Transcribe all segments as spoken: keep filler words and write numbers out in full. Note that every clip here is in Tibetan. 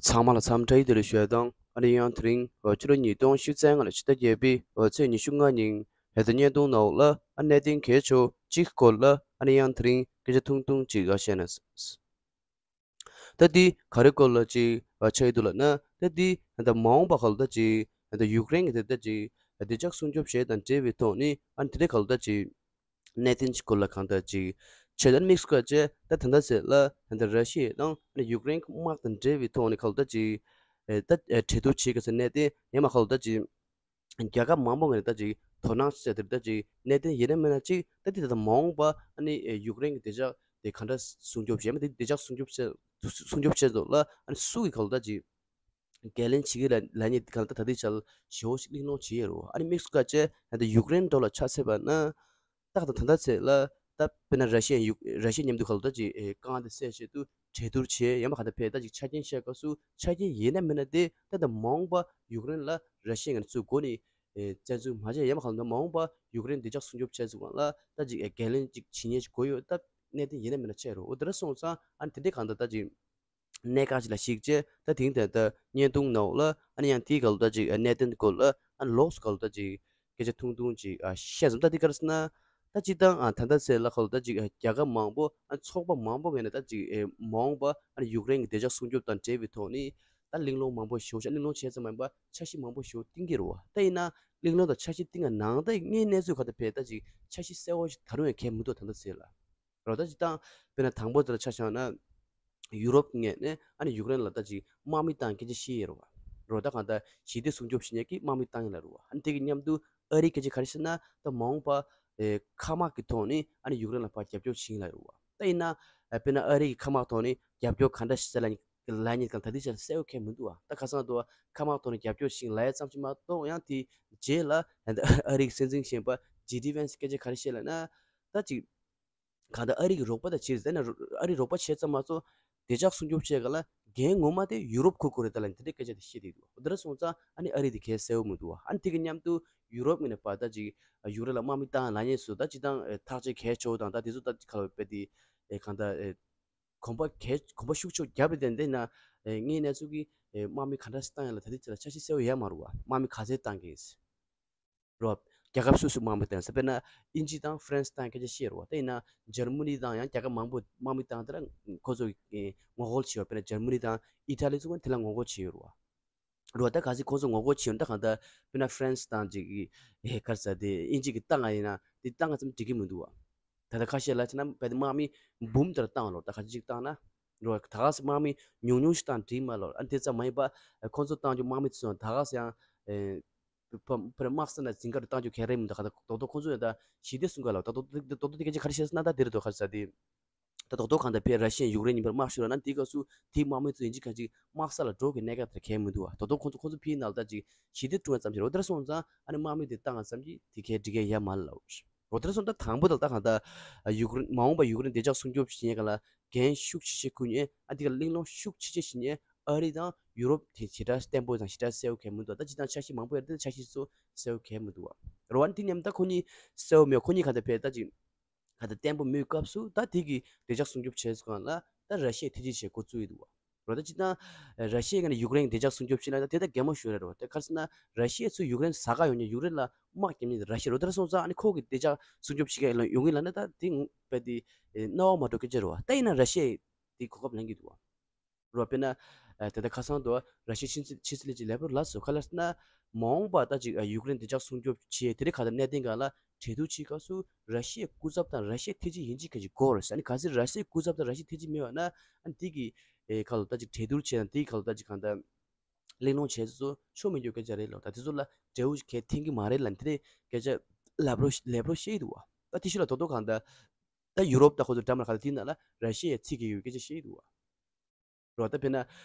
ཚང་མ་ལ་འཚམས་འདྲི་བདེ་ལེགས་ཞུ་ཡ་དང་། ཨ་ནི་ཡང་དེ་རིང་ཕྱི་ལོ་ཉིས་སྟོང་ཉི་ཤུ་རྩ་ལྔ་ལོའི་ཕྱི་ཟླ་བརྒྱད་པའི་ཚེས་ཉི་ཤུ་ལྔ་ཉིན་ཧེ་ད་བརྙན་ཐུང་ནང་ལ་ཨ་གནད་དོན་གལ་ཆེ་བ་གཅིག་སྐོར་ལ་ཨ་ནི་ཡང་དེ་རིང་སྐད་ཆ་ཐུང་ཐུང་ཅིག་ཨ་བཤད་ན། ད་འདི་ག་རེ་སྐོར་ལ་ཅིག་ཨ་ཆགས་ཡོད་འདུག་ལབ་ན། ད་འདི་ད་མ་འོངས་པ་ག་ལ་ད་ཅིག་ད་ཡུཀ་རེན་གྱི་ད་ད་ཅིག་བདེ་འཇགས་སྲུང་སྐྱོབ་བྱེད་དང་འབྲེལ་བའི་ཐོག་ནས་ཨ་ནི་དེ་རིང་ག་ལ་ད་ཅིག་གནད་དོན་གྱི་སྐོར་ལ་གང་ལྟར་ཅིག་ཆེད་དུ་དམིགས་སུ་བཀར་བྱས། ད་ད་ལྟ་ཚེ་ལ་ད་ལྟ་ར་ཤི་ཡ་དང་ཨ་ནི་ཡུཀ་རེན་གྱི་དམག་དང་འབྲེལ་བའི་ཐོག་ནས་ག་ལ་ད་ཅིག་ཨེ་ད་ཨེ་གྲོས་བསྡུར་བྱེད་དགོས་ཟེར་གནད་དོན་ཡང་མ་ག་ལ་ད་ཅིག་རྒྱལ་ཁབ་མང་པོ་ངོས་ནས་ད་ཅིག་དོ་སྣང་བྱེད་དེ་ད་ཅིག་གནད་དོན་ཡིན་ན་མིན་ན་ཅིག་ད་དེ་ད་ལྟ་མ་འོངས་པ་ཨ་ནི་ཨེ་ཡུཀ་རེན་གྱི་བདེ་འཇགས་དེ་ག་འདྲ་སྲུང་སྐྱོབ་བྱེད་མི་དེ་བདེ་འཇགས་སྲུང་སྐྱོབ་བྱེད་སྲུང་སྐྱོབ་བྱེད་དགོས་ལ་ཨ་ནི་སུ་གིས་ག་ལ་ད་ཅིག་འགན་ལེན་བྱེད་ཀྱི་ལ་ལ་ཉེ་གང་ལྟར་ད་ལྟའི་ཆར་ཞེ་པོ་ཞིག་གླེང་སློང་བྱེད་ཡོད་རེད། ཨ་ནི་དམིགས་སུ་བཀར་བྱས་ད་ལྟ་ཡུཀ་རེན་འགྲོ་ལ་ཆ་མཚོན་པ་ན། ཏག་ཏག་ད་ལྟ་ཚེ་ལ་ད་དཔེར་ན་ར་ཤི་ཡ་ཡུཀ་ར་ཤི་ཡ་མཉམ་དུ་ག་ལ་ད་ཅིག་ཨེ་རྐང་དེ་སེལ་ཆེད་དུ་གྲོས་བསྡུར་བྱས་ཡང་མ་གང་ལྟར་ཕེ་ད་ཅིག་ཆ་རྐྱེན་བཤད་སྐབས་སུ་ཆ་རྐྱེན་ཡིན་ན་མིན་ན་དེ་ད་ལྟ་མ་འོངས་པ་ཡུཀ་རེན་ལ་ར་ཤི་ཡ་ངོས་ནས་ཚུར་སྒོ་ནས་ཨེ་བཙན་འཛུལ་མ་བྱས་ཡང་མ་གང་ལྟར་མ་འོངས་པ་ཡུཀ་རེན་བདེ་འཇགས་སྲུང་སྐྱོབ་བྱས་ཚུལ་སྒང་ལ་ད་ཅིག་ཨེ་འགན་ལེན་ཅིག་བྱེད་མཁན་ཅིག་དགོས་ཡོད། ད་གནད་དོན་ཡིན་ན་མིན་ན་ཆགས་རེད། འོ་དེ་འདྲ་སོང་ཙང་ཨ་ནི་དེ་འདྲའི་གང་ལྟར་ད་ཅིག་གནད་འགག་ཅིག་ལ་གཞིགས་བྱས་ད་དེང་དེ་ལྟར་བརྙན་ཐུང་ནང་ལ་ཨ་ནི་ཡང་དེའི་སྐོར་ལ་ད་ཅིག་གནད་དོན་སྐོར་ལ་ཨ་ནི་ལོགས་སུ་སྐོར་ལ་ད་ཅིག་སྐད་ཆ་ཐུང་ཐུང་ཅིག་ཨ་བཤད་སོང་། ད་དེ་ག་རེ་ཟེར་ན། ད་སྤྱིར་བཏང་ཨ་ད་ལྟ་ཚེ་ལ་ཁོ་ལ་ད་ཅིག་ཨ་རྒྱལ་ཁབ་མང་པོ་ཨ་ཚོགས་པ་མང་པོ་ངོས་ནས་ད་ཅིག་ཨེ་མ་འོངས་པ་ཨ་ནི་ཡུཀ་རེན་གྱི་བདེ་འཇགས་སྲུང་སྐྱོབ་དང་འབྲེལ་བའི་ཐོག་ནས་ད་གླེང་སློང་མང་པོ་ཞེ་པོ་ཅིག་གླེང་སློང་བྱས་ཙམ་མ་ཡིན་པ་འཆར་གཞི་མང་པོ་ཞེ་པོ་བཏིང་གི་རེད་བ། ད་ཡིན་ན་གླེང་སློང་དང་འཆར་གཞི་བཏིང་བའི་ནང་ད་དངོས་གནས་ཚུལ་ག་ད་ཕེ་ད་ཅིག་འཆར་གཞི་གསལ་བོ་ཞིག་ད་རུང་ཡང་གང་ཡང་མི་འདུག་ད་ལྟ་ཚེ་ལ། རོ་ད་ཅིག་བཏང་། དཔེར་ན་དང་པོ་དེ་ལ་ཆ་བཞག་ན། ཡུ་རོབ་ངོས་ནས་ཨ་ནི་ཡུཀ་རེན་ལ་ད་ཅིག་དམག་མི་བཏང་སྐད་ཆ་བཤད་ཡོད་རེད་བ། རོ་ད་གང་ལྟར་ཞི་བདེ་སྲུང་སྐྱོབ་བྱེད་མཁན་གྱི་དམག་མི་བཏང་ཡིན་ལབ་རེད་བ། ཨ་ནི་དེ་གི་མཉམ་དུ་ཨ་རིའི་སྐད་ཆ་ག་རེ་བཤད་ན་ད་མ་འོངས་པ་ཨེ་མཁའ་དམག་གི་ཐོག་ནས་ཨ་ནི་ཡུཀ་རེན་ལ་ཕར་རྒྱབ་སྐྱོར་བྱེད་ཡིན་ལབ་རེད་བ། ད་ཡིན་ན་ཨེ་དཔེར་ན་ཨ་རི་གི་མཁའ་དམག་ཐོག་ནས་རྒྱབ་སྐྱོར་ག་འདྲ་ཞིག་ལ་ལ་ཉེ་གང་ད་ལྟའི་ཆར་གསལ་བོ་གང་ཡང་མི་འདུག་བ། ད་ཁ་སང་དུ་མཁའ་དམག་ཐོག་ནས་རྒྱབ་སྐྱོར་བྱེད་ཡིན་ལབ་ཡ་ཙམ་ཞིག་མ་གཏོགས་ཡང་དེའི་རྗེས་ལ་ཨ་རི་གི་སྲིད་འཛིན་གཞོན་པ་ཇེ་ཌི་ཝན་སི་སྐད་ཆ་ག་རེ་བཤད་ལབ་ན། ད་ཅིག་གང་ལྟར་ཨ་རི་གི་རོགས་པ་དང་བྱས་ཟེར་ན་རོ་ཨ་རི་རོགས་པ་བྱས་ཙམ་མ་གཏོགས་བདེ་འཇགས་སྲུང་སྐྱོབ་བྱེད་ག་ལ་འགན་ངོ་མ་དེ་ཡུ་རོབ་འཁུར་དགོས་རེད་ད་ལབ་དེ་འདྲའི་སྐད་ཆ་དེ་བཤད་བསྡད་འདུག་འོ་དེ་འདྲ་སོང་ཙང་ཨ་ནི་ཨ་རི་དེ་གལ་གསལ་བོ་མི་འདུག་ཨ་ནི་དེ་གི་མཉམ་དུ་ཡུ་རོབ་ངོས་ནས་ཕར་ད་ཅིག་ཡུཀ་རེན་ལ་དམག་མི་བཏང་ལབ་མཁན་ཚོ་ད་སྤྱིར་བཏང་ཐག་གཅོད་གལ་ཆེ་བོ་དང་ད་དེ་ཚོ་ད་ག་ལ་བས་དེ་གང་ལྟར་གོམ་པ་གལ་གོམ་པ་ཤུགས་ཆེ་བོ་བརྒྱབ་རེད་དེ་འདི་ན་དངོས་གནས་ཚུལ་གྱི་དམག་མི་ག་འདྲ་ཞིག་བཏང་ཡ་ལ་ད་ལྟའི་ཆ་ལ་འཆར་གཞི་གསལ་བོ་ཡོད་མ་རེད་བ། དམག་མི་ག་ཚད་བཏང་གི་རེད། རོ། རྒྱལ་ཁབ་སོ་སོའི་དམག་མི་བཏང་ས་དཔེར་ན་དབྱིན་ཇི་དང་ཧྥ་རན་སི་བཏང་སྐད་ཆ་བཤད་རོ། དེ་ཡིན་ན་འཇར་མ་ནི་དང་ཡང་རྒྱལ་ཁབ་མང་པོ་དམག་མི་བཏང་དེ་ལ་ཁོ་ཚོ་ངོ་རྒོལ་བྱས་ཡོད། དཔེར་ན་འཇར་མ་ནི་དང་ཨི་ཊ་ལི་ཚོ་དེ་ལ་ངོ་རྒོལ་བྱས་ཡོད་རོ། རོ་ད་ག་ཚོད་ཁོ་ཚོ་ངོ་རྒོལ་བྱས་ཡོད་ད་གང་ལྟར་དཔེར་ན་ཧྥ་རན་སི་དང་ཅིག་གི་ཧེ་ཁར་ས་དེ་དབྱིན་ཇི་གི་བཏང་ཡིན་ན་དེ་བཏང་ཙམ་འགྲིག་གི་མི་འདུག་བ། ད་ལྟ་ཁ་ཤས་ལ་ཆ་ན་དཔེ་དེ་དམག་མི་འབུམ་ལྟར་བཏང་ལོ། ད་ཁ་ཅིག་བཏང་ན་རོ་ད་ག་ཚོད་དམག་མི་ཉུང་ཉུང་ཞིག་བཏང་འགྲིག་མ་ལོ། ཨ་དེ་ཙམ་མ་ཡིན་པ་ཁོ་ཚོ་བཏང་རྒྱུ་དམག་མི་ཚོ་ད་ག་ས་ཡང་། ཕ་ཕ་དམག་ས་ན་འཛིང་གར་བཏང་རྒྱུ་གལ་རེད་མི་འདུག་ག་ད་རྡོག་རྡོག་ཁོང་ཚོ་ཡང་ད་ཞི་བདེ་སྲུང་ག་ལ་ད་རྡོག་རྡོག་རྡོག་རྡོག་དེ་སྐད་ཆ་ག་རེ་བཤད་ཟེར་ན་ད་དེ་རེད་དོ་ག་རེ་ཟེར་དེ། ད་རྡོག་རྡོག་གང་ལྟར་ཕེ་ར་ཤི་ཡ་ཡུཀ་རེན་གཉིས་བར་དམག་ཤོར་ན་དེའི་སྐབས་སུ་དེའི་དམག་མི་ཚོ་ཡིན་གཅིག་གང་གཅིག་དམག་ས་ལ་འགྲོ་དགོས་གནད་འགག་དེ་གལ་མི་འདུག་བ། རྡོག་རྡོག་ཁོང་ཚོ་ཁོང་ཚོ་ཕིའི་ནང་ལ་ད་ཅིག་ཞི་བདེ་བསྐྲུན་པ་ཙམ་ཞིག་རེད། འོ་དེ་འདྲ་སོང་ཙང་ཨ་ནི་དམག་མི་དེ་བཏང་བ་ཙམ་གྱིས་དེ་གལ་འགྲིག་གི་ཡོད་མ་རེད་ལབ། འོ་དེ་འདྲ་སོང་ཙང་དང་པོ་དང་ད་གང་ལྟར་ཡུཀ་རེན་མ་འོངས་པ་ཡུཀ་རེན་བདེ་འཇགས་སྲུང་སྐྱོབ་བྱེད་མཁན་ག་ལ་འགན་ཤུགས་ཆེ་ཆེ་འཁུར་མཁན་ཨ་དེ་ག་གླེང་སློང་ཤུགས་ཆེ་ཆེ་བྱེད་མཁན་ཨ་རི་དང་ཡུ་རོབ་དེ་ཞེ་དྲག་བརྟན་པོ་དང་ཞེ་དྲག་གསལ་བོ་གལ་མི་འདུག་ད་སྤྱིར་བཏང་འཆར་གཞི་མང་པོ་ཡོད་རེད། འཆར་གཞི་ཚོ་གསལ་བོ་གལ་མི་འདུག་བ། རེད་བ། དེ་མཉམ་ད་ཁོ་གཉིས་གསལ་བོ་མེད། ཁོ་གཉིས་ག་ད་ཕེ་ད་ཅིག་ག་ད་བརྟན་པོ་མེད་སྐབས་སུ་ད་དེ་གི་བདེ་འཇགས་སྲུང་སྐྱོབ་བྱེད་སྐབས་ལ་ད་ར་ཤི་ཡས་ཐེ་ཇུས་བྱེད་འགོ་བཙུགས་ཡི་འདུག་བ། རེད་བ། ད་སྤྱིར་བཏང་ར་ཤི་ཡས་ཀྱིས་ཡུཀ་རེན་བདེ་འཇགས་སྲུང་སྐྱོབ་བྱེད་ན་ད་དེ་ད་གད་མོ་ཤོར་རེད་བ། དེ་ག་རེ་ཟེར་ན་ར་ཤི་ཡས་ཚུར་ཡུཀ་རེན་ཟ་ག་ཡོང་ཉེ་ཡུཀ་རེན་ལ་དམག་རྒྱབ་ཉེ་ར་ཤི་ཡ་རེད་བ། དེ་འདྲ་སོང་ཙང་ཨ་ནི་ཁོ་གི་བདེ་འཇགས་སྲུང་སྐྱོབ་བྱེད་མཁན་ཡོང་གི་ལབ་ན་ད་དེ་ངོ་དཔེ་དེ་རྣ་བ་མ་འགྲོ་སྐད་ཆ་རེད་བ། ད་ཡིན་ན་ར་ཤི་ཡས་དེ་གོ་སྐབས་ལེན་གྱི་འདུག་བ། རོ། དཔེར་ན། ཨ་ད་ལྟ་ཁ་སང་དུ་ར་ཤི་ཡའི་ཕྱི་སྲིད་ཕྱི་སྲིད་ལས་ཀྱི་ལེབ་རོབ་ལབ་སོང་། ག་ལབ་ཟེར་ན། མ་འོངས་པ་ད་ཅིག་ཨ་ཡུཀ་རེན་བདེ་འཇགས་སྲུང་སྐྱོབ་བྱེད་དེ་རིང་ག་ད་གནད་དོན་སྒང་ལ་གྲོས་བསྡུར་བྱེད་སྐབས་སུ་ར་ཤི་ཡའི་སྐུ་ཚབ་དང་ར་ཤི་ཡའི་ཐེ་ཇུས་ཡིན་གཅིག་མིན་གཅིག་དགོས་རེད་ཟེར། ཨ་ནི་གལ་སྲིད་ར་ཤི་ཡའི་སྐུ་ཚབ་དང་ར་ཤི་ཡའི་ཐེ་ཇུས་མེད་པ་ན་ཨ་ནི་དེ་གི་ཨེ་ག་ལ་ད་ཅིག་གྲོས་བསྡུར་བྱེད་དང་དེ་ག་ལ་ད་ཅིག་གང་ལྟར་གླེང་སློང་བྱེད་ཚུལ་ཚོ་ཆོ་མི་འགྱུར་སྐད་ཆ་རེད་ལོ། ད་དེ་ཚོ་ལ་འབྲས་བུ་གལ་ཐེབས་ཀྱི་མ་རེད་ལབ་དེ་རིང་སྐད་ཆ་ལེབ་རོབ་ལེབ་རོབ་བཤད་ཀྱི་འདུག་བ། ད་དེ་ཤུལ་ལ་དོ་དོ་གང་ལྟར་ད་ཡུ་རོབ་ད་ཁོ་ཚོ་འགྲམ་ལ་ག་ད་དེའི་ནང་ལ་ར་ཤི་ཡའི་ཚིག་གི་ཡོད་སྐད་ཆ་བཤད་ཀྱི་འདུག་བ། རོ། ད་དཔེར་ན་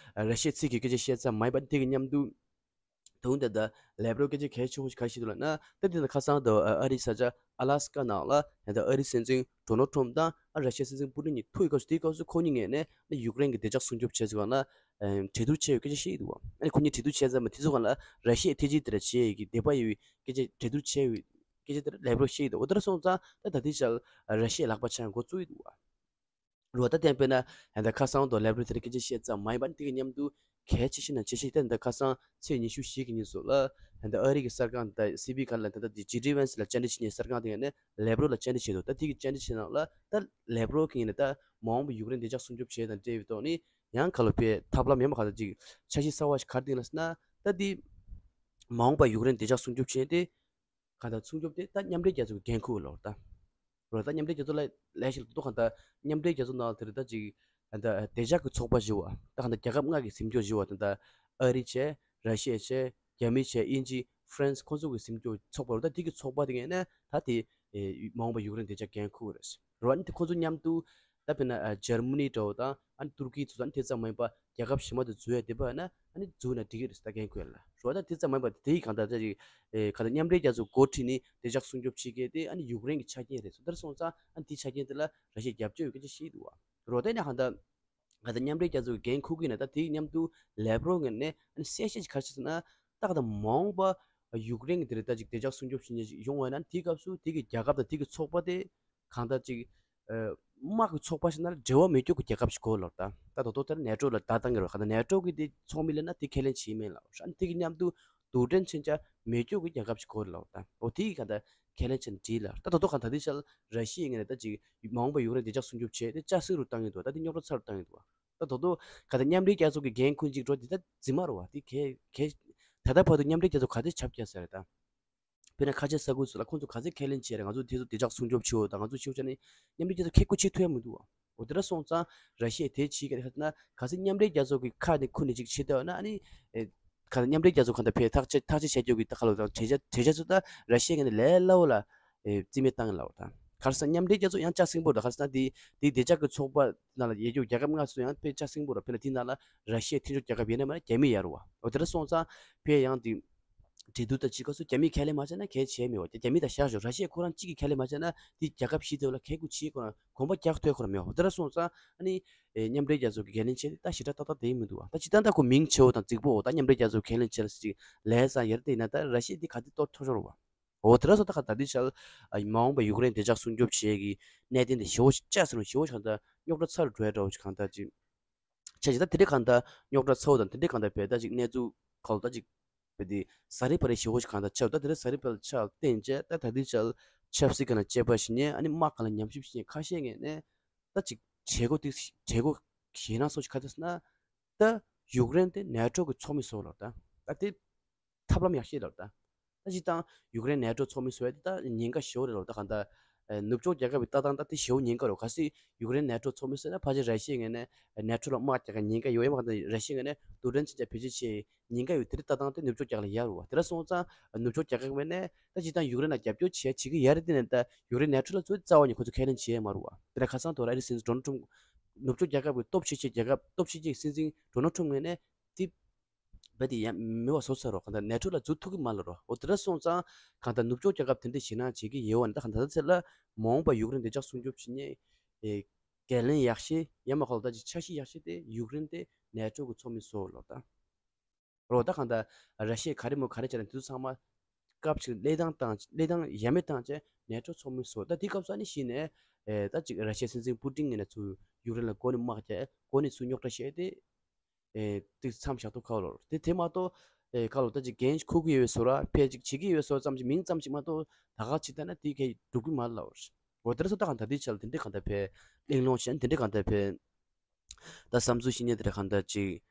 ར་ཤི་ཡའི་ཚིག་གི་སྐད་ཆ་བཤད་ཙམ་མ་ཡིན་པ་དེ་གི་མཉམ་དུ་དུང་ད་ད་ལེབ་རོབ་སྐད་ཆ་གལ་ཆེ་བོ་ཞིག་ག་རེ་བཤད་འདུག་ལབ་ན། ད་དེ་ད་ཁ་སང་ད་ཨ་རིའི་ས་ཆ་ཨ་ལ་སི་ཀ་ནང་ལ་ད་ཨ་རིའི་སྲིད་འཛིན་ཌོ་ནལ་ཊམ་དང་ཨ་ར་ཤི་ཡའི་སྲིད་འཛིན་པུ་ཏིན་གཉིས་ཐུག་ཡོད་སྐབས་སུ་དེའི་སྐབས་སུ་ཁོ་གཉིས་ངོས་ནས་ཡུཀ་རེན་གྱི་བདེ་འཇགས་སྲུང་སྐྱོབ་བྱེད་ཚུལ་སྒང་ལ་གྲོས་བསྡུར་བྱས་ཡོད་སྐད་ཆ་བཤད་ཡོད་འདུག་བ། ཨ་ནི་ཁོ་གཉིས་གྲོས་བསྡུར་བྱས་ཙམ་མ་དེ་ཚོ་སྒང་ལ་ར་ཤི་ཡའི་ཐེ་ཇུས་དེ་འདྲ་བྱེད་ཡས་ཀྱི་དད་པ་ཡོད་པའི་སྐད་ཆ་གྲོས་བསྡུར་བྱས་ཡོད་སྐད་ཆ་དེ་འདྲ་ལེབ་རོབ་བཤད་ཡོད་འདུག་འོ་དེ་འདྲ་སོང་ཙང་ད་ད་ལྟའི་ཆར་ར་ཤི་ཡའི་ལག་པ་འཆང་འགོ་བཙུགས་ཡོད་འདུག་བ། རོ། ད་བསྟན་པས་ན་ད་ཁ་སང་དུ་ལེབ་རོབ་དེ་འདྲ་སྐད་ཆ་བཤད་ཙམ་མ་ཡིན་པ་དེ་གི་མཉམ་དུ་ གལ་ཆེ་ཤོས་ནང་ཆེ་ཤོས་དེ་འདི་ཁ་སང་ཚེས་ཉི་ཤུ་བཞི་གི་ཉིན་སུ་ལ་ད་ལྟ་ཨ་རི་གི་གསར་ཁང་ད་སི་བི་ཁ་ལ་ད་ལྟ་ཇི་ཌི་ཝན་སི་ལ་བཅར་འདྲི་བྱེད་མཁན་གསར་ཁང་དེ་ནས་ལེབ་རོ་ལ་བཅར་འདྲི་བྱས་འདུག་ད་དེ་གི་བཅར་འདྲི་བྱེད་ནང་ལ་ད་ལེབ་རོ་གི་ནས་ད་མ་འོངས་པ་ཡུཀ་རེན་བདེ་འཇགས་སྲུང་སྐྱོབ་བྱེད་དང་འབྲེལ་བའི་ཐོག་ནས་ཡང་ག་ལ་བའི་ཐབས་ལམ་ཡང་མ་ག་ད་ཅིག་འཆར་གཞི་གསར་བ་ཞིག་ག་རེ་བཏིང་ལ་ཟེར་ན། ད་དེ་མ་འོངས་པ་ཡུཀ་རེན་བདེ་འཇགས་སྲུང་སྐྱོབ་བྱེད་དེ་གང་ལྟར་སྲུང་སྐྱོབ་དེ་ད་མཉམ་འབྲེལ་རྒྱལ་ཚོགས་ཀྱི་འགན་ཁུར་ལོག་ད། རོ་ད་མཉམ་འབྲེལ་རྒྱལ་ཚོགས་ལ་ལས་ཤིག་ཏུ་གང་ལྟར་མཉམ་འབྲེལ་རྒྱལ་ཚོགས་ནང་དེར་ད་ཅིག་ད་བདེ་འཇགས་ཀྱི་ཚོགས་པ་བཞི་བ་ད་གང་ལྟར་རྒྱལ་ཁབ་ལྔ་གི་འཛིན་སྐྱོང་བཞི་བ་ད་ད་ཨ་རི་བྱས། ར་ཤི་ཡ་བྱས། རྒྱ་མི་བྱས། དབྱིན་ཇི། ཧྥ་རན་སི། ཁོང་ཚོ་གི་འཛིན་སྐྱོང་ཚོགས་པ་རོ་ད་དེ་གི་ཚོགས་པ་དེ་ངས་ནས་ད་དེ་མ་འོངས་པ་ཡུཀ་རེན་བདེ་འཇགས་འགན་ཁུར་རེད། རོ་ཨ་ནི་དེ་ཁོང་ཚོ་མཉམ་དུ་ད་དཔེར་ན་ཨ་འཇར་མ་ནི་འདྲ་བོ་དང་ཨ་ནི་ཏུར་ཀི་ཚོ་ཨ་ནི་དེ་ཙམ་མ་ཡིན་པ་རྒྱལ་ཁབ་གཞན་མ་དེ་འཛུལ་ཡ་དེ་པ་ན་ཨ་ནི་འཛུལ་ན་འགྲིག་གི་རེད་ད་འགན་ཁུར་ཡ་ལ་རོ་ད་དེ་ཙམ་མ་ཡིན་པ་དེ་ཡི་གང་ལྟར་ད་ཅིག་ཨེ་གང་ལྟར་མཉམ་འབྲེལ་རྒྱལ་ཚོགས་འགོ་ཁྲིད་ནས་བདེ་འཇགས་སྲུང་སྐྱོབ་བྱེད་མཁན་དེ་ཨ་ནི་ཡུཀ་རེན་གྱི་ཆ་རྐྱེན་རེད་སོང་ད་སོང་ཙང་ཨ་ནི་དེའི་ཆ་རྐྱེན་དེ་ལ་ར་ཤི་ཡ་རྒྱབ་སྐྱོར་ཡོད་སྐད་ཆ་བཤད་འདུག་བ་རོ་ད་ནས་གང་ལྟར་གང་ལྟར་མཉམ་འབྲེལ་རྒྱལ་ཚོགས་ཀྱི་འགན་འཁུར་གྱི་ན་ད་དེའི་མཉམ་དུ་ལེབ་རོ་ངོས་ནས་ཨ་ནི་གསལ་བཤད་ཅིག་ག་རེ་བྱས་ཟེར་ན། ད་གང་ལྟར་མ་འོངས་པ་ཡུཀ་རེན་གྱི་དེ་རེད་ད་ཅིག་བདེ་འཇགས་སྲུང་སྐྱོབ་བྱེད་མཁན་ཅིག་ཡོང་བ་ཡིན་ན་དེའི་སྐབས་སུ་དེ་གི་རྒྱལ་ཁབ་དང་དེ་གི་ཚོགས་པ་དེ་གང་ལྟར་ཅིག་དམག་གི་ཚོགས་པ་ཞིག་ན་འབྲེལ་བ་མེད་རྒྱུ་གི་རྒྱལ་ཁབ་ཞིག་དགོས་ལབ་ད། ད་དོ་དོ་དེར་ནེ་ཊོ་ལ་བརྡ་བཏང་གི་རེད། གང་ལྟར་ནེ་ཊོ་གི་དེ་ཚོགས་མི་ལ་ན་དེ་ཁས་ལེན་བྱེད་མིན་ལབ་ཨ་ནི་དེ་གི་མཉམ་དུ་དུག་སྦྲེལ་མཚོན་ཆ་མེད་རྒྱུ་གི་རྒྱལ་ཁབ་ཞིག་དགོས་རེད་ལབ་ད། འོ་དེ་གི་གང་ལྟར་ཁས་ལེན་བྱས་ན་འགྲིག་ལ། ད་དོ་དོ་གང་ལྟར་དེ་ཆ་ལ་ར་ཤི་ཡའི་ངོས་ནས་ད་ཅིག་མ་འོངས་པ་ཡུཀ་རེན་བདེ་འཇགས་སྲུང་སྐྱོབ་བྱས་ཏེ་ལྕགས་སྲེག་རུ་བཏང་ཡོད་འདུག་ད་དེ་རྙོག་དྲ་ཚ་རུ་བཏང་ཡོད་འདུག་ད་དོ་དོ་གང་ལྟར་མཉམ་འབྲེལ་རྒྱལ་ཚོགས་ཀྱི་འགན་འཁུར་ཅིག་འགྲོ་དེ་ད་རྫུན་མ་རེད་བ། དེ་གལ་གལ་ད་ལྟ་བར་དུ་མཉམ་འབྲེལ་རྒྱལ་ཚོགས་ག་ཚོད་ཆབ་རྒྱག་ས་རེད་ད། དཔེར་ན་ཁ་ཆེ་ས་ཁུལ་ཚོ་ལ་ཁོང་ཚོ་ག་ཚོད་ཁས་ལེན་བྱས་རེད། ང་ཚོ་དེ་ཚོ་བདེ་འཇགས་སྲུང་སྐྱོབ་བྱེད་འོ་ད་ང་ཚོ་བྱེད་འོ་ཆ་ནས་མཉམ་འབྲེལ་རྒྱལ་ཚོགས་ཁེ་ཁུ་བྱེད་ཐུབ་ཡ་མི་འདུག་བ། འོ་དེ་འདྲ་སོང་ཙང་ར་ཤི་ཡས་དེ་བྱེད་ཀྱི་རེད་ཁ་ན་གལ་སྲིད་མཉམ་འབྲེལ་རྒྱལ་ཚོགས་ཀྱི་ཁ་ནས་ཁུར་ནས་ཅིག་བྱེད་ཐུབ་ན་ཨ་ནི། ཨེ། ག་ལ་མཉམ་འབྲེལ་རྒྱལ་ཚོགས་གང་ལྟར་ཕེ་ཐག་གཅད་ཐག་གཅད་བྱ་རྒྱུ་གི་ད་ག་ལ་དང་གྲོས་འཆར་གྲོས་འཆར་ཚོ་ད་ར་ཤི་ཡ་ངོས་ནས་ལས་སླ་བོ་ལ་ཨེ་རྩིས་མེད་བཏང་ལ་བ་དང་ག་རེ་ཟེར་མཉམ་འབྲེལ་རྒྱལ་ཚོགས་ཡང་ལྕགས་སྲིན་པོ་རེད། ག་རེ་ཟེར་ན་དེ་དེ་བདེ་འཇགས་ཀྱི་ཚོགས་པ་ནང་ལ་ཡོད་རྒྱུ་རྒྱལ་ཁབ་ལྔ་སུ་ཡང་ཕེ་ལྕགས་སྲིན་པོ་རེད། ཕེ་ན་དེ་ནང་ལ་ར་ཤི་ཡ་མཐུན་ཕྱོགས་རྒྱལ་ཁབ་ཡིན་ན་མ་ན་རྒྱ་མི་ཡར་བ་འོ་དེ་འདྲ་སོང་ཙང་ཕེ་ཡང་དེ་འབྲེལ་གཏུག་ད་ཅིག་སྐབས་སུ་རྒྱ་མིས་ཁས་ལེན་མ་བྱས་ན་གལ་ཆེ་མེད་བ། རྒྱ་མི་ད་བཞག་ཞོག་ར་ཤི་ཡ་ཁོ་རང་གཅིག་གིས་ཁས་ལེན་མ་བྱས་ན་དེ་རྒྱལ་ཁབ་བཞི་དེ་ལ་གལ་དགུ་ཆེ་ཁོ་རང་གོམ་པ་རྒྱག་ཐུབ་ཁོ་རང་མེད་བ། འོ་དེ་འདྲ་སོང་ཙང་ཨ་ནི། ཨེ། མཉམ་འབྲེལ་རྒྱལ་ཚོགས་ཀྱི་འགན་ལེན་བྱས་ཏེ་ད་ཞེ་དྲག་ཏག་ཏག་དེ་ཡིན་མི་འདུག་བ། ད་ཅི་ད་ལྟ་ཁོ་མིང་ཆེ་བོ་དང་རྫིག་པོ་འོ་ད་མཉམ་འབྲེལ་རྒྱལ་ཚོགས་འགན་ལེན་བྱས་ལ་ཟེར་ཅིག་ལས་ས་ཡར་དེ་ཡིན་ན་ད་ར་ཤི་ཡ་དེ་ག་དེ་གཏོར་ཐུབ་ཤོར་བ། འོ་དེ་འདྲ་སོང་ད་ག་ད་དེ་ཆ་ལ་མ་འོངས་པ་ཡུཀ་རེན་བདེ་འཇགས་སྲུང་སྐྱོབ་བྱེད་ཀྱི་གནད་དོན་དེ་ཞེ་བོ་ཞིག་ལྕགས་ཟེར་ནོ་ཞེ་བོ་ཞིག་གང་ལྟར་རྙོག་དྲ་ཚ་རུ་འགྲོ་ཡ་འདྲ་བོ་ཞིག་གང་ལྟར་ཅིག་ཆ་ཅིག་ད་དེ་འདྲ་གང་ལྟར་རྙོག་དྲ་ཚ་བོ་དང་དེ་འདྲ་གང་ལྟར་བས་ད་ཅིག་གནས་ཚུལ་ཁག་ད་ཅིག་བས་དེ་ཟ་རི་པ་རི་ཞེ་བོ་ཞིག་གང་ལྟར་ཆགས་ད་དེ་འདྲ་ཟ་རི་པ་རི་ཆགས་བརྟེན་བྱས་ད་ད་དེ་ཆ་ལ་ཆབ་སྲིད་གང་ལ་དཔྱད་པ་ཞིག་ཉན་ཨ་ནི་དམག་གང་ལ་ཉམས་ཞིབ་ཞིག་ཉན་ཁ་ཤས་ངས་ནས། ད་ཅིག་བྱེད་སྒོ་དེ་བྱེད་སྒོ་ཞེད་སྣང་སོགས་ཤིག་ག་ཚོད་ཟེར་ན། ད་ཡུཀ་རེན་དེ་ནེ་ཊོ་གི་ཚོགས་མི་བཟོ་ལབ་ད། ད་དེ་ཐབས་ལམ་ཡག་ཤོས་ལབ་ད། ད་སྤྱིར་བཏང་ཡུཀ་རེན་ནེ་ཊོ་ཚོགས་མི་བཟོ་ཡ་དེ་ད་ཉེན་ཁ་ཞེ་བོ་རེད་ལབ་ད་གང་ལྟར། ཨེ། ནུབ་ཕྱོགས་རྒྱལ་ཁབ་ཀྱི་ལྟ་སྟངས་ད་དེ་ཞེ་བོ་ཉེན་ཁ་རེད། གལ་སྲིད་ཡུཀ་རེན་ནེ་ཊོ་ཚོགས་མི་བཟོས་ན་ཕལ་ཆེར་ར་ཤི་ཡའི་ངོས་ནས་ནེ་ཊོ་ལ་དམག་རྒྱག་ག་ཉེན་ཁ་ཡོད་ཡ་མ་གང་ལྟར་ར་ཤི་ཡའི་ངོས་ནས་དུག་སྦྲེལ་མཚོན་ཆ་བེད་སྤྱོད་བྱེད་ཉེན་ཁ་ཡོད་དེ་རིགས་ལྟ་སྟངས་དེ་ནུབ་ཕྱོགས་རྒྱལ་ཁབ་ལ་ཡག་རེད་བ། དེ་འདྲ་སོང་ཙང་ནུབ་ཕྱོགས་རྒྱལ་ཁབ་ངོས་ནས་ད་སྤྱིར་བཏང་ཡུཀ་རེན་ལ་རྒྱབ་སྐྱོར་བྱེད་བྱེད་ཀྱི་ཡ་རེད་དེ་ནས་ད་ཡུཀ་རེན་ནེ་ཊོ་ལ་ཚོད་རྩ་བ་ཉིད་ཁོ་ཚོ་ཁས་ལེན་བྱེད་ཡ་མ་རེད་བ། དེ་ལ་ཁ་སང་དོ་ར་ཨི་རི་སྲིད་འཛིན་ཌོ་ནལ་ཊམ་ནུབ་ཕྱོགས་རྒྱལ་ཁབ་ཀྱི་སྟོབས་ཆེ་ཤོས་རྒྱལ་ཁབ་སྟོབས་ཆེ་ཤོས་སྲིད་འཛིན་ཌོ་ནལ་ཊམ་ངོས་ནས་དེ་བས་དེ་ཡ་མི་བ་བཟོ་ཚར་རོ། གང་ལྟར་ནེ་ཊོ་ལ་འཛུལ་ཐུབ་ཀྱི་མ་ལ་རོ། འོ་དེ་འདྲ་སོང་ཙང་གང་ལྟར་ནུབ་ཕྱོགས་རྒྱལ་ཁབ་དེ་འདྲ་ཞེད་སྣང་བྱེད་ཀྱི་ཡོད་བ་ནི་ད་གང་ལྟར་ཚེ་ལ་མ་འོངས་པ་ཡུཀ་རེན་བདེ་འཇགས་སྲུང་སྐྱོབ་བྱེད་མཁན་ཨེ། འགན་ལེན་ཡག་ཤོས་ཡ་མ་ཁོ་ལ་ད་ཅིག་འཆར་གཞི་ཡག་ཤོས་དེ་ཡུཀ་རེན་དེ་ནེ་ཊོ་གི་ཚོགས་མི་བཟོ་ལོ་ད། རོ་ད་གང་ལྟར་ར་ཤི་ཡས་ག་རེ་མོ་ག་རེ་བྱས་ན་དེ་ཚོ་ཚང་མ་སྐབས་ཤིག་ལས་སྟངས་བཏང་ལས་སྟངས་ཡ་མེད་བཏང་བྱས་ནེ་ཊོ་ཚོགས་མི་བཟོ་ད་དེ་སྐབས་སུ་ཨ་ནི་གཞི་ནས་ཨེ་ད་ཅིག་ར་ཤི་ཡའི་སྲིད་འཛིན་པུ་ཏིན་ངོས་ནས་ཚུར་ཡུཀ་རེན་ལ་འགོ་ནས་དམག་རྒྱག་འགོ་ནས་ཚུར་རྙོག་དྲ་བཤད་དེ་ཨེ་དེ་མཚམས་བཞག་ཐུབ་ཁག་ལོར་དེ་དེ་མ་གཏོགས་ཨེ་ཁ་ལོ་ད་ཅིག་འགན་འཁུར་གི་ཡོད་པའི་བཟོ་ར་ཕལ་ཅིག་བྱེད་ཀྱི་ཡོད་པའི་བཟོ་ཙམ་ཅིག་མིང་ཙམ་ཅིག་མ་གཏོགས་ད་ག་ཅིག་ལྟ་ན་དེ་གས་འགྲུབ་ཀྱི་མ་རེད་ལབ་པ་རེད། འོ་དེ་འདྲ་སོང་ད་གང་ལྟར་དེ་ཆ་ལ་དེ་འདྲའི་གང་ལྟར་ཕལ་གླེང་སློང་བྱས་ན་དེ་འདྲའི་གང་ལྟར་ཕལ། ད་བསམ་ཚུལ་བཤད་མཁན་དེ་འདྲ་གང་འདྲ་ཅིག་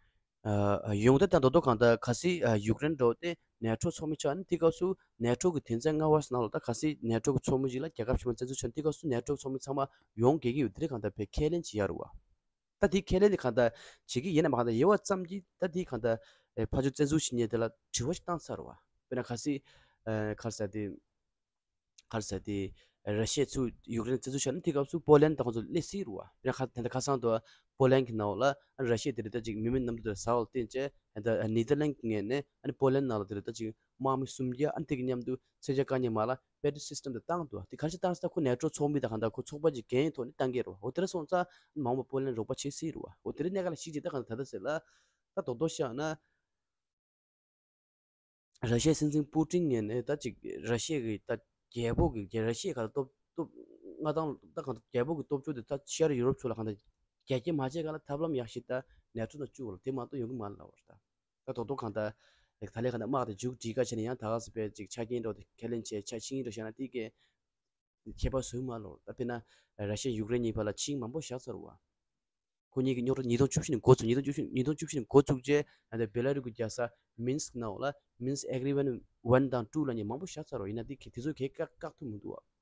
ཨ་ཡོང་ད་ད་མདོ་མདོ་གང་ལྟར་གལ་སྲིད་ཨ་ཡུཀ་རེན་འདྲ་བོ་དེ་ནེ་ཊོ་ཚོགས་མི་ཆགས་ན་དེ་སྐབས་སུ་ནེ་ཊོ་གི་དོན་ཚན་ལྔ་པ་ནང་ལ་ད་གལ་སྲིད་ནེ་ཊོ་གི་ཚོགས་མི་ཞིག་ལ་རྒྱལ་ཁབ་གཞན་པ་བཙན་འཛུལ་ཆགས་ན་དེ་སྐབས་སུ་ནེ་ཊོ་གི་ཚོགས་མི་ཚང་མ་ཡོང་དགོས་ཀྱི་ཡོད་དེ་འདྲ་གང་ལྟར་ཕལ་ཁས་ལེན་བྱེད་ཡ་རེད་བ། ད་དེ་ཁས་ལེན་དེ་གང་ལྟར་བྱེད་ཀྱི་ཡིན་ན་མ་གང་ལྟར་ཡོད་པ་ཙམ་གྱིས་ད་དེ་གང་ལྟར་ཨེ་ཕར་ཕྱོགས་བཙན་འཛུལ་བྱེད་མཁན་དེ་ལ་དྲི་བ་ཞིག་བཏང་ཚར་བ། དཔེར་ན་གལ་སྲིད་ཨ་ག་རེ་ཟེར་དེ། ག་རེ་ཟེར་དེ། ར་ཤི་ཡ་ཚུར་ཡུཀ་རེན་བཙན་འཛུལ་བྱས་ན་དེ་སྐབས་སུ་པོ་ལན་དང་ཁོང་ཚོ་སླེབས་སྲིད་རེད་བ། དཔེར་ན་ཁ་ད་ལྟ་ཁ་སང་དུ་པོ་ལན་གྱི་ནང་ལ་ར་ཤི་ཡ་དེ་རེད་ད་ཅིག་མི་མེད་གནམ་གྲུ་དེར་ཟ་བར་བརྟེན་བྱས་ད་ནེ་ཐར་ལན་གྱི་ངོས་ནས་ཨ་ནི་པོ་ལན་ནང་ལ་དེ་རེད་ད་ཅིག་དམག་མི་སུམ་བརྒྱ་ཨ་ནི་དེ་གི་མཉམ་དུ་མཚོན་ཆ་བཀག་ཉར་མ་ལ་པེ་ཊི་སི་སི་ཊེམ་དེ་བཏང་འདུག་དེ་ག་རེ་བྱས་བཏང་ཟེར་ད་ཁོ་ནེ་ཊོ་ཚོགས་མི་དང་གང་ལྟར་ཁོ་ཚོགས་པ་ཅིག་འགན་ཐོག་ནས་བཏང་གི་རེད་བ། འོ་དེ་འདྲ་སོང་ཙང་མ་འོངས་པ་པོ་ལན་རོགས་པ་བྱེད་སྲིད་རེད་བ། འོ་དེ་འདྲའི་གནད་འགག་ལ་གཞིགས་བྱས་ད་གང་ལྟར་ད་ལྟ་ཟེར་ལ་ད་རྡོག་རྡོག་བཤད་ན། ར་ཤི་ཡའི་སྲིད་འཛིན་པུ་ཏིན་ངོས་ནས་ད་ཅིག་ར་ཤི་ཡ་གི་ད་རྒྱལ་པོ་གི་རྒྱལ་ར་ཤི་ཡའི་ག་ད་སྟོབས་སྟོབས་མངའ་ཐང་ད་གང་ལྟར་རྒྱལ་པོ་གི་སྟོབས་ཤུགས་དེ་ད་ཤར་ཡུ་རོབ་ཕྱོགས་ལ་གང་ལྟར་ རྒྱ་སྐྱེད་མ་བྱས་ག་ལ་ཐབས་ལམ་ཡག་ཤོས་ད་ནེ་ཊོ་དང་བཅུག་ལ་དེ་མ་གཏོགས་ཡོང་གི་མ་རེད་ལབ་པ་རེད་ད། ད་རྡོག་རྡོག་གང་ལྟར་ད་ལས་གང་ལྟར་དམག་དེ་མཇུག་སྒྲིལ་ག་བྱས་ནས་ཡང་ད་ག་ཟེ་བས་ཅིག་ཆ་རྐྱེན་འགྲོ་དེ་ཁས་ལེན་བྱས་ཆ་ཆིངས་ཡིག་འགྲོ་བཞག་ན་དེ་གས་ཁྱད་པར་བཟོས་མ་ལོར། ད་དཔེར་ན་ར་ཤི་ཡ་ཡུཀ་རེན་གཉིས་བར་ལ་ཆིངས་མང་པོ་བཞག་ཚར་བ། ཁོ་གཉིས་ཀྱི་རྙོག་དྲ་ཉིས་སྟོང་བཅུ་བཞི་ནས་འགོ་ཚུགས། ཉིས་སྟོང་བཅུ་བཞི་ཉིས་སྟོང་བཅུ་བཞི་ནས་འགོ་བཙུགས་རྗེས་ཨ་ནི་བེ་ལ་རུ་གི་རྒྱལ་ས་མིན་སི་ནང་ལ་མིན་སི་ཨེ་གྷི་རི་མེན་ཊི་ཝན་དང་ཊུ་ལ་ནི་མང་པོ་བཞག་ཚར་བ་ཡིན་ན་དེ་གི་དེ་ཚོ་གས་བཀག་བཀག་ཐུབ་མི་འདུག་བ།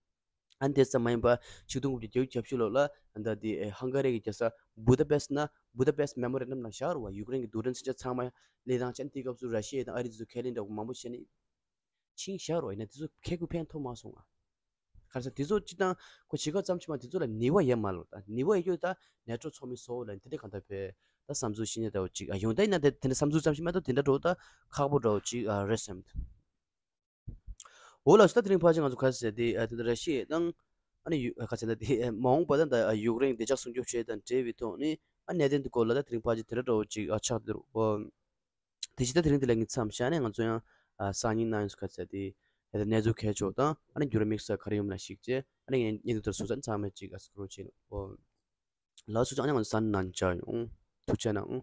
ཨ་ནི་དེ་ཙམ་མ་ཡིན་པ་ཆིག་སྟོང་དགུ་བརྒྱ་བརྒྱད་ཅུ་གྱ་བཞི་ལོ་ལ་ཨ་ད་དེ་ཧང་ག་རི་གི་རྒྱལ་ས་བུ་ད་པེ་སི་ན་བུ་ད་པེ་སི་མེ་མོ་རན་ཌམ་ནང་བཞག་རུ་བ། ཡུཀ་རེན་གི་རྡུལ་ཕྲན་མཚོན་ཆ་ཚང་མ་ལེན་སྟངས་ཅན་དེ་སྐབས་སུ་ར་ཤི་ཡ་དང་ཨ་རི་དེ་ཚོ་ཁས་ལེན་འདྲ་བོ་མང་པོ་བྱས་ནས། ཆིངས་བཞག་རོགས་ཡིན་ན་དེ་ཚོ་ཁེ་ཁུ་ཕན་ཐོགས་མ་སོང་ང་། ག་རེ་ཟེར་དེ་ཚོ་སྤྱི་བཏང་ཁོ་བྱེད་སྐབས་ཙམ་ཞིག་མ་དེ་ཚོ་ལ་ནུས་པ་ཡོད་མ་རེད་ད། ནུས་པ་ཡོད་རྒྱུ་ད་ནེ་ཊོ་ཚོགས་མི་སོགས་ལ་དེ་འདྲ་གང་ལྟར་བས་ད་བསམ་ཚུལ་ཤེས་ཉེ་འདྲ་བོ་ཅིག་ཨ་ཡོང་ད་ཡིན་ན་དེ་དེ་འདྲ་བསམ་ཚུལ་ཙམ་ཞིག་མ་གཏོགས་དེ་འདྲ་འགྲོ་ད་ཁག་པོ་འདྲ་བོ་ཅིག་ཨ་རེད་བསམ། འོ་ལགས་སོ། ད་དེ་རིང་ཕལ་ཆེར་ང་ཚོ་ག་རེ་ཟེར་དེ་ཨ་དེ་འདྲ་ར་ཤི་ཡ་དང་ཨ་ནི་ཡུ་ག་ཟེར་ན་དེ་མ་འོངས་པ་ད་ད་ཡུཀ་རེན་བདེ་འཇགས་སྲུང་སྐྱོབ་བྱེད་དང་འབྲེལ་བའི་ཐོག་ནས་ཨ་གནད་དོན་དེ་སྐོར་ལ་ད་དེ་རིང་ཕལ་ཆེར་དེ་འདྲ་འདྲ་བོ་ཅིག་ཨ་ཆགས་འདུག་འོ། དེ་བཞིན་ད་དེ་རིང་འདི་ལ་ངས་མཚམས་བཞག་ནས་ང་ཚོ་ཡང་ཨ་སང་ཉིན་གནངས་ཉིན་སུ་ཁ་ཚ་དེ་ད་གནས་ཚུལ་གལ་ཆོག་དང་ཨ་ནི་འགྱུར་བ་དམིགས་བསལ་ག་རེ་ཡོང་ན་ཞིག་བྱས་ཨ་ནི་ངས་བརྙན་ཐུང་དེར་སུ་ཚ་ཚང་མས་ཅིག་ཨ་སྐུ་རོགས་བྱེད་ནོ། ལགས་སོ། ཨ་ནི་ང་ཚོ་ས་ནང་བཅར་ཡོང་། ཐུགས་རྗེ་གནང་།